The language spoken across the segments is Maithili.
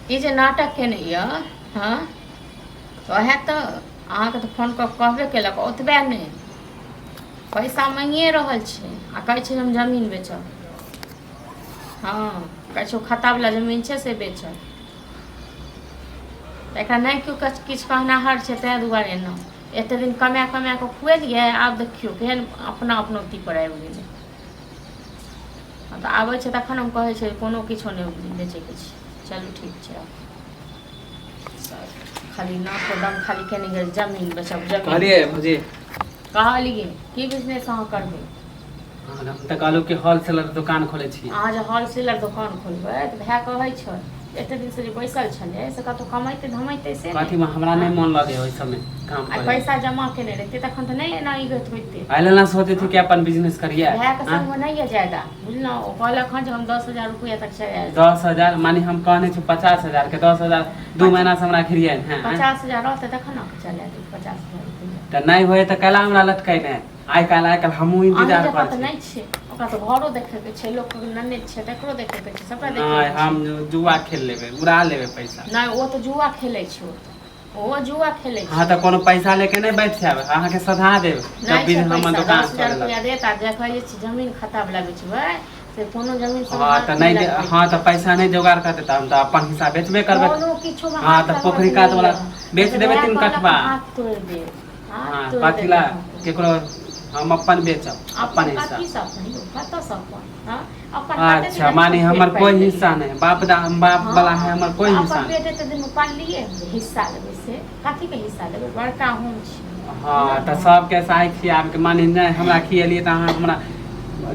ई जे नाटक केने यऽ, हँ, उएह तऽ अहाँके तऽ फोन कऽ कहबे केलक। ओतबे नहि, पैसा माँगिए रहल छै आ कहै छै हम जमीन बेचब। हँ, कहै छै ओ खत्तावला जमीन छै, से बेचब। तऽ एकरा नहि केओ किछु कहनाहर छै, ताहि दुआरे एना एतेक दिन कमा कमा कऽ खुएलियै। आब देखियौ केहन अपना अपनौतीपर आबि गेलै। तऽ आबै छै तखन हम कहै छै कोनो किछो नहि बेचैके छै। चलू, ठीक छै। आब खाली नाको दम खाली केने गेल, जमीन बेचब, जमीन। कहलियै भौजी। कहलियै, की बिजनेस अहाँ करबै? हाँ, हम तऽ कहलहुँ कि होलसेलर दोकान खोलै छी। अहाँ जे होलसेलर दोकान खोलबै तऽ भाय कहै छै, एते दिनसँ जे बैसल छलै से कतहु कमैते धमैते से नहि। कथीमे हमरा नहि मन लगै ओहि सबमे काम आ करे। पैसा जमा केने रहिते तखन तऽ नहि एना ई गत होइते। एहि लेल ना सोचै छी कि अपन बिजनेस करियै। भायके संगमे नहि यऽ ज्यादा, बुझलहुँ? ओ कहलक हँ जे हम 10,000 रुपैआ तक चला। 10,000 माने हम कहने छी 50,000 के, 10,000 2 महीना से हमरा खिरियन है। 50,000 रहतै तखन ने चला देब 50,000 रुपैआ। तऽ नहि होय तऽ कैला हमरा लटकेने? आइ काल्हि आइ काल्हि हमहूँ अहीं इन्तजार जकाँ करै तऽ छी। नहि छै। ओकरा तऽ घरो देखैके छै, लोकके ननैद छै तकरो देखैके छै, सबटा नहि देखैके छै। हम जुआ खेल लेबै, उड़ा लेबै पैसा। नहि, ओ तऽ जुआ खेलै छै, ओ जुआ खेलै अहाँ छै। तऽ कोनो पैसा लेके नहि बैठ जायब, अहाँके सधा देब नहि जब छै भी हमर पैसा दोकान 10,000 चले रुपैआ देत। आ देखै जे छै जमीन खत्तावला बेचबै से कोनो जमीन सब हँ हाथ तऽ नहि नहि लगबै। हँ, तऽ पैसा नहि जोगाड़ करतै तऽ हम तऽ अपन हिस्सा बेचबे करबै। कोनो किछोमे हँ हाथ तऽ लगबैके पोखरि कात नहि वाला यऽ। बेच तऽ देबै भाय 3 कहलक कठबा। हाथ तोड़ि देब, हाथ हँ, तोड़ि कथी देब ला अहाँके। केकरो? हम अपन बेचब, अपन अपन हिस्सा। कथीसँ अपन यौ? कतऽसँ अपन? हँ, अपन कते अच्छा दिन माने अपन हमर पेट कोई पालि हिस्सा लेलियै? नहि, बाप दा बाप हँ वाला है, हमर तऽ कोई अपन हिस्सा नहि। पेट एते दिनमे पाललियै जे हिस्सा लेबै से कथीके हिस्सा लेबै? बड़का हम छी। हँ, बुझलहुँ तऽ ने? सबके साइ खियाबके माने नहि, हमरा खियलियै तऽ अहाँ हमरा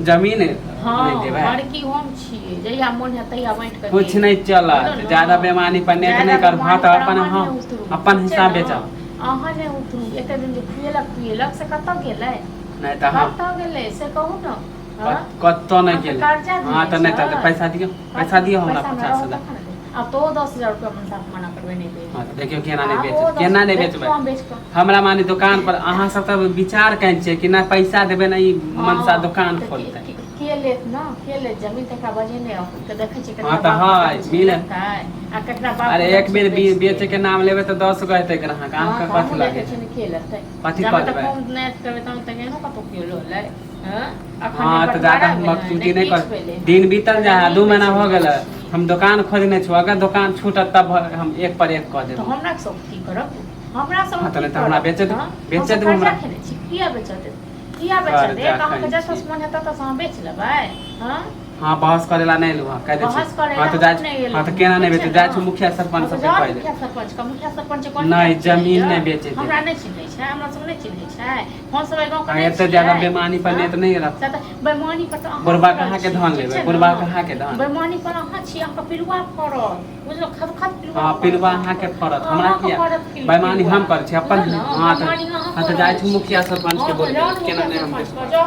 जमीन नहि हँ, देबै? बड़की हम छियै, जहिया मोन हैत तहिया बाँटि कऽ कुछ देब। नहि बुझलहुँ चलत। ने? ज्यादा बेमानी पर नेट ज्यादा नहि करू। हँ, बेमानी तऽ पर अपन अहाँ हँ नहि उतरू, अपन ठीक छै हिस्सा ने? बेचब। अहाँ नहि उतरू। एते दिन जे खुएलक पिएलक से कतऽ गेलै? नहि तऽ हम कतऽ गेलै से कहू ने? हँ, कतऽ नहि अहाँके गेलै। कर्जा हँ देने तऽ नहि छै? तऽ पैसा दियौ, पैसा कथी दियौ हमरा पैसा हमरा पचास रहत हजार तखन ने देब। आब तो 10,000 रुपया मनसा मना करबै, नहि देब। हँ, तऽ देखियौ केना नहि आब बेचब, ओ दस केना नहि बेचबै। देखियौ हम बेच कऽ हमरा माने दोकान पर अहाँ सब तऽ विचार केने छियै कि नहि पैसा देबै ने ई मनसा हँ दोकान तऽ खोलतै। के लेत ने, के लेत जमीन? तऽ एकरा बजेने आउ तऽ देखै छियै हँ ककरा तऽ बापके हय दम छै मिल लेतै आ ककरा अरे बापके दम एक छै बेर बेच बेचे देत। के नाम लेबै तऽ 10 गो हेतै ग्राहक। हँ, अहाँके तऽ कथी हमहूँ लगे देखै है? छियै ने के लेतै। कथी जाबे कऽ तक देबै? हम नहि अथी करबै तहन तक एहनो कतहु केओ लऽ लै? हँ, अखन नहि हँ, तऽ ज्यादा बँटवारा हम भेलै बकचूती नहि नहि किछु कर। भेलै हँ। दिन बीतल जाइ है, जमीन 2 महीना बेचै हो लए गेल, जाइ छी। हम दोकान खोजने छु। अगर दोकान छूटत तब हम एक पर एक कऽ तऽ देबू। हमरा सब की करब? हमरा सब हँ, तऽ की नहि तऽ हमरा करब? बेचे दू, हँ, बेचे हमसब दू कर्जा हमरा। खेने छी? किया बेचऽ देब? किया बेचऽ कर्जा देब? अहाँके खाइ जतऽ छी। से मोन हैत ततऽ से अहाँ बेच लेबै? हँ। हँ, बहस करे ला नहि एलहुँ हँ, कहि दै छी। बहस करै हँ लए तऽ हमहूँ जाइ। नहि हँ एलहुँ तऽ हँ, केना नहि ठीक छै बेचू? ने? जाइ छी मुखिया हँ सरपञ्च तऽ सबके जाउ कहि मुखिया देब। सरपञ्चके, मुखिया सरपञ्च कहने नहि, टा जमीन चिन्हैए? नहि बेचे हमरा देब। नहि चिन्है छै? हमरा सब नहि चिन्है छै? हमसब एहि गाँवके हँ, नहि एते ज्यादा छियै? बेमानी पर हँ नेत नहि रखू। से तऽ बेमानी पर तऽ अहाँ बुढ़बा पड़ल कहाँके छी, धन ठीक लेबै? छै ने? बुढ़बा कहाँके धन? बेमानी पर अहाँ छी, अहाँके पिलुआ फड़ल, बुझलहुँ? खद खद पिलुआ हँ, फड़त पिलुआ अहाँके। अहाँके फड़त, हमरा अहाँके किया? फड़त बेमानी पिलुआ, हम करै छी अपन? बुझलहुँ ने? हँ तऽ बेमानी अहाँ हँ कऽ तऽ जाइ रहल छी छियै। मुखिया सरपञ्च के हँ तऽ बोलबै जाउ ने केना मुखिया नहि हम सरपञ्च बेचबै। के जाउ।